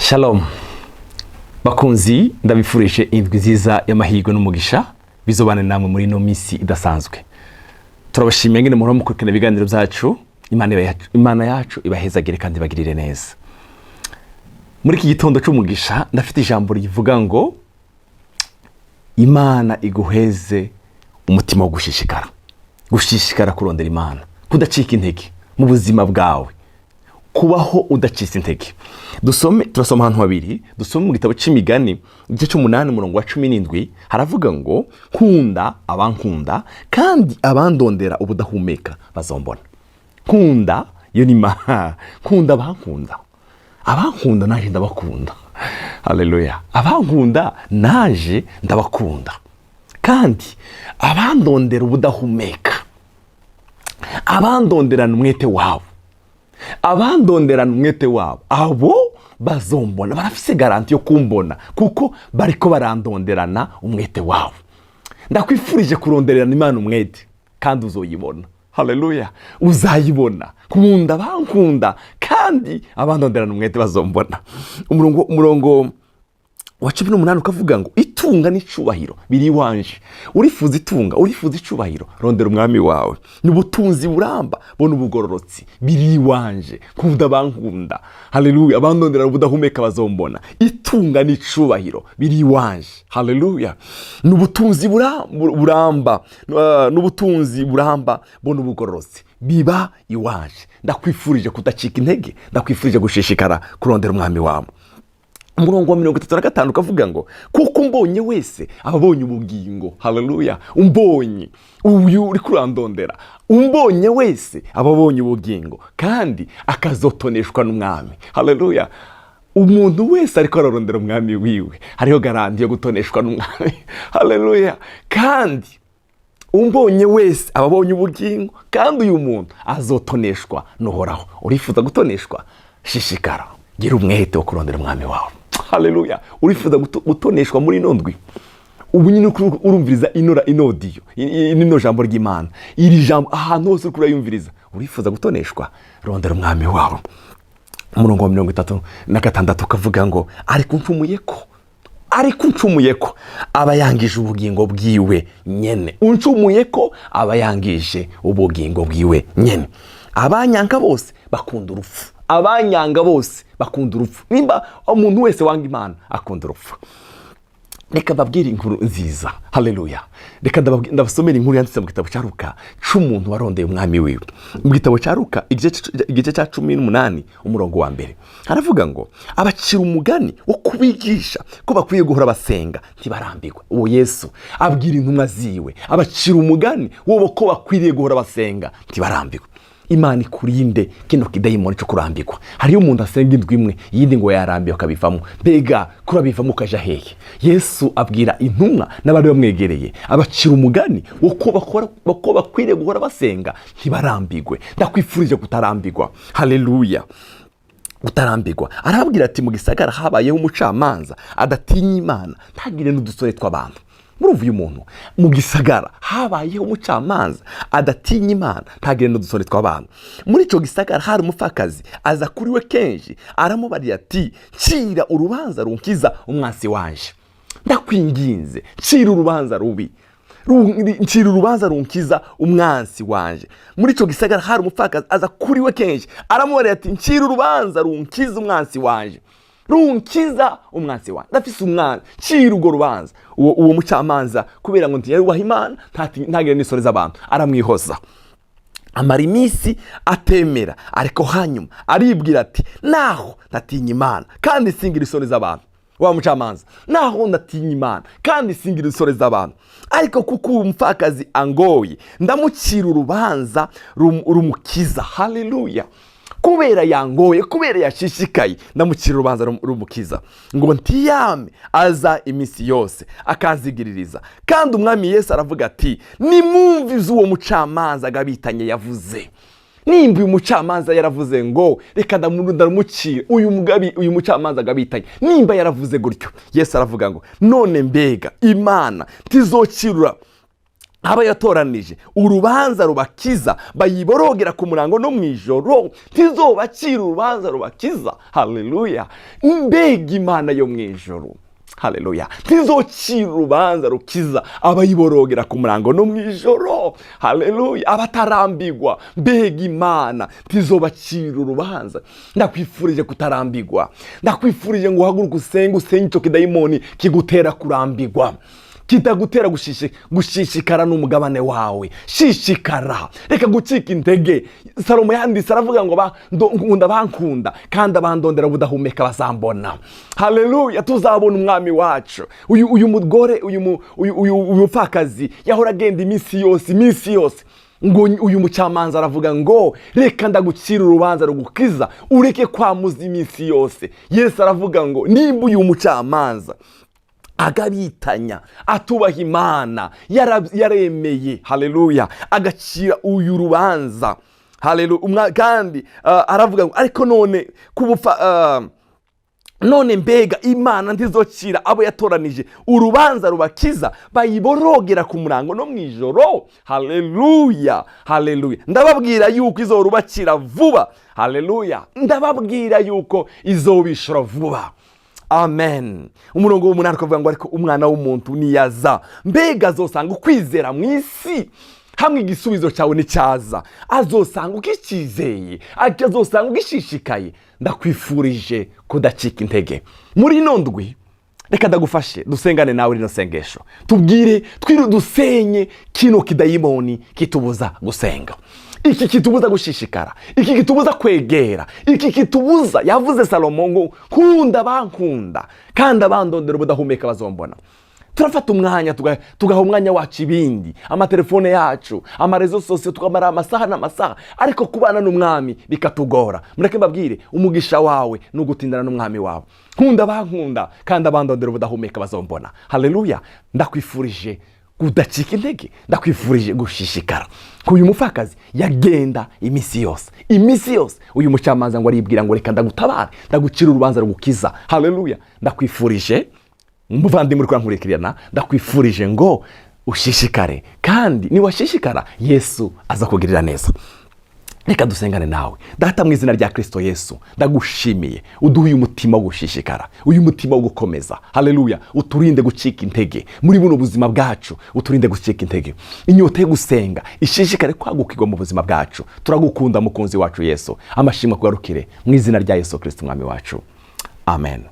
Shalom bakunzi, ndabifurije indwi nziza y'amahirwe n'umugisha bizobane namwe muri ino minsi idasanzwe. Turabashimiye ngene muhora mukurikirana ibiganiro byacu. Imana yacu ibahezagire kandi ibagirire neza. Muri iki gitondo c'umugisha ndafite ijambo rivuga ngo Imana iguheze umutima wo gushishikara, gushishikara kurondera Imana, kudacika intege mu buzima bwawe, kubaho udacitse intege. Dusome, turasoma ahantu habiri. Dusome mu gitabo c'Imigani, igice c'umunani, umurongo wa 17. Haravuga ngo: "Nkunda abankunda, kandi abandondera ubudahumeka bazombona." Nkunda iyo ni ma nkunda abankunda, abankunda naje ndabakunda. Haleluya! Abankunda naje ndabakunda, kandi abandondera ubudahumeka, abandonderana umwete wabo, abandonderana umwete wabo, abo bazombona. Barafise garantie yo kumbona kuko bariko barandonderana umwete wabo. Ndakwifurije kurondererana Imana umwete kandi uzoyibona. Haleluya, uzayibona. Kunda bankunda, kandi abandonderana umwete bazombona. Umurongo wa 18 ukavuga ngo: "Itunga n'icubahiro biri iwanje." Urifuza itunga, urifuza icubahiro, rondera umwami wawe. Ni ubutunzi buramba, bona ubugororotsi, biri iwanje. Nkunda bankunda. Haleluya! Abandondera ubudahumeka bazombona. Itunga n'icubahiro biri iwanje. Haleluya! Ni ubutunzi buramba, n'ubutunzi buramba, bona ubugororotsi, biba iwanje. Ndakwifurije kudacika intege, ndakwifurije gushishikara kurondera umwami wawe. Umurongo wa 35 ukavuga ngo: "Kuko umbonye wese aba abonye ubugingo." Haleluya! Umbonye, uyu uri kurandondera, umbonye wese aba abonye ubugingo, kandi akazotoneshwa n'umwami. Haleluya! Umuntu wese ariko ararondera umwami wiwe, hariho garantie yo gutoneshwa n'umwami. Haleluya! Kandi umbonye wese aba abonye ubugingo, kandi uyu muntu azotoneshwa n'Uhoraho. Urifuza gutoneshwa? Shishikara, gira umwete wo kurondera umwami wawe. Haleluya! Urifuza gutoneshwa muri ino ndwi? Ubu nyine uriko urumviriza ino audio, ino jambo ry'Imana, iri jambo ahantu hose uriko urayumviriza, urifuza gutoneshwa? Rondera umwami wawe. Umurongo wa 36 ukavuga ngo: "Ariko uncumuye ko, ariko uncumuye ko aba yangije ubugingo bwiwe nyene." Uncumuye ko aba yangije ubugingo bwiwe nyene. Abanyanga bose bakunda urupfu, abanyanga bose bakunda urupfu. Nimba umuntu wese wanga Imana akunda urupfu. Reka mbabwire inkuru nziza. Haleluya! Reka ndabasomera inkuru yanditse mu gitabo cya Luka c'umuntu warondeye umwami wiwe. Mu gitabo cya Luka, igice cya 18, umurongo wa 1, haravuga ngo: "Abacira umugani wo kubigisha ko bakwiye guhora basenga ntibarambirwe." Uwo Yesu abwira intumwa ziwe, abacira umugani wo ko bakwiriye guhora basenga ntibarambirwe. Imana ikurinde kino kidayimoni cyo kurambirwa. Hariyo umuntu asenga indwi imwe, iyindi ngo yarambiwe akabivamo. Mbega kurabivamo ukaja hehe? Yesu abwira intumwa n'abari bamwegereye, abacira umugani wo ko ko bakwiriye guhora basenga ntibarambirwe. Ndakwifurije kutarambirwa. Haleluya, utarambirwa. Arababwira ati: "Mu gisagara habayeho umucamanza adatinya Imana, ntagire n'udusore tw'abantu." Murumva uyu muntu? Mu gisagara habayeho umucamanza adatinya Imana, ntagire n'udusore tw'abantu. Muri icyo gisagara hari umupfakazi, aza kuri we kenshi, aramubarira ati: "Ncira urubanza runkiza umwansi wanje. Ndakwinginze, ncira urubanza rubi, ncira urubanza runkiza umwansi wanje." Muri icyo gisagara hari umupfakazi, aza kuri we kenshi, aramubarira ati: "Ncira urubanza runkiza umwansi wanje, runkiza umwansi wanje, ndafise umwansi, ncira urwo rubanza." Uwo mucamanza, kubera ngo ntiyubaha Imana, ntagire n'isoni z'abantu, aramwihoza. Amara iminsi atemera, ariko hanyuma aribwira ati: "Naho ntatinya Imana kandi singira isoni z'abantu." Wa mucamanza: "Naho ndatinya Imana kandi singira isoni z'abantu, ariko kuko uwo mupfakazi angoye, ndamucira urubanza rumukiza." Haleluya! Kubera yangoye, kubera yashishikaye, ndamucira urubanza rumukiza, ngo ntiyame aza iminsi yose akanzigiririza. Kandi umwami Yesu aravuga ati: "Nimwumve ivyo uwo mucamanza agabitanye yavuze." Nimba uyu mucamanza yaravuze ngo reka ndamucira uyu mugabi, uyu mucamanza agabitanye, nimba yaravuze gutyo, Yesu aravuga ngo: "None mbega Imana ntizocirura Aba yatoranije urubanza rubakiza, bayiborogera ku murango no mu ijoro, ntizobacira urubanza rubakiza? Haleluya! Mbega Imana yo mu ijoro! Haleluya! Ntizocira urubanza rukiza abayiborogera ku murango no mu ijoro? Haleluya! Abatarambigwa, mbega Imana, ntizobacira urubanza? Ndakwifurije kutarambigwa. Ndakwifurije ngo uhaguruke usenge, usenge icyo kidayimoni kigutera kurambigwa, kitagutera gushishikara n'umugabane wawe. Shishikara, reka gucika intege. Salomo yanditse aravuga ngo nkunda bankunda, kandi abandondera budahumeka bazambona. Haleluya! Tuzabona umwami wacu. Uyu mugore, uyu mupfakazi yahora agenda iminsi yose, iminsi yose, ngo uyu mucamanza aravuga ngo reka ndagucira urubanza rugukiza, ureke kwamuza iminsi yose. Yesu aravuga ngo nimba uyu mucamanza agabitanya, atubaha Imana, yaremeye, haleluya, agacira uyu rubanza, haleluya, kandi aravuga ngo ariko none kubupfa none mbega Imana ntizocira abo yatoranije urubanza rubakiza, bayiborogera ku murango no mu ijoro? Haleluya, haleluya! Ndababwira yuko izorubacira vuba. Haleluya! Ndababwira yuko izobishora vuba. Amen. Umurongo w'8 ukavuga ngo ariko umwana w'umuntu niyaza, mbega azosanga ukwizera mu isi? Hamwe igisubizo cyawe nicyaza, azosanga ukikizeye, azosanga ugishishikaye? Ndakwifurije kudacika intege muri ino ndwi. Reka ndagufashe dusengane nawe rino sengesho, tubwire twiru dusenye kino kidayimoni kitubuza gusenga, iki kitubuza gushishikara, iki kitubuza kwegera, iki kitubuza. Yavuze Salomo ngo nkunda bankunda, kandi abandondera ubudahumeka bazombona. Turafata umwanya tugaha umwanya wacu ibindi, amatelefone yacu, ama réseaux sociaux, tukamara amasaha n'amasaha, ariko kubana n'umwami bikatugora. Mureke mbabwire, umugisha wawe ni ugutindana n'umwami wawe. Nkunda bankunda, kandi abandondera ubudahumeka bazombona. Haleluya! Ndakwifurije kudacika intege, ndakwifurije gushishikara. Uyu mupfakazi yagenda iminsi yose, iminsi yose. Uyu mucamanza ngo aribwira ngo reka ndagutabare, ndagucira urubanza rugukiza. Haleluya! Ndakwifurije, umuvandimwe uri kurankurikirana, ndakwifurije ngo ushishikare, kandi niwashishikara Yesu aza kugirira neza. Reka dusengane nawe. Data, mu izina rya Kirisito Yesu, ndagushimiye uduhe uyu mutima wo gushishikara, uyu mutima wo gukomeza. Haleluya! Uturinde gucika intege muri buno buzima bwacu, uturinde gucika intege. Inyota yo gusenga ishishikare kwagukirwa mu buzima bwacu. Turagukunda, mukunzi wacu Yesu. Amashimwe akugarukire mu izina rya Yesu Kirisito umwami wacu. Amen.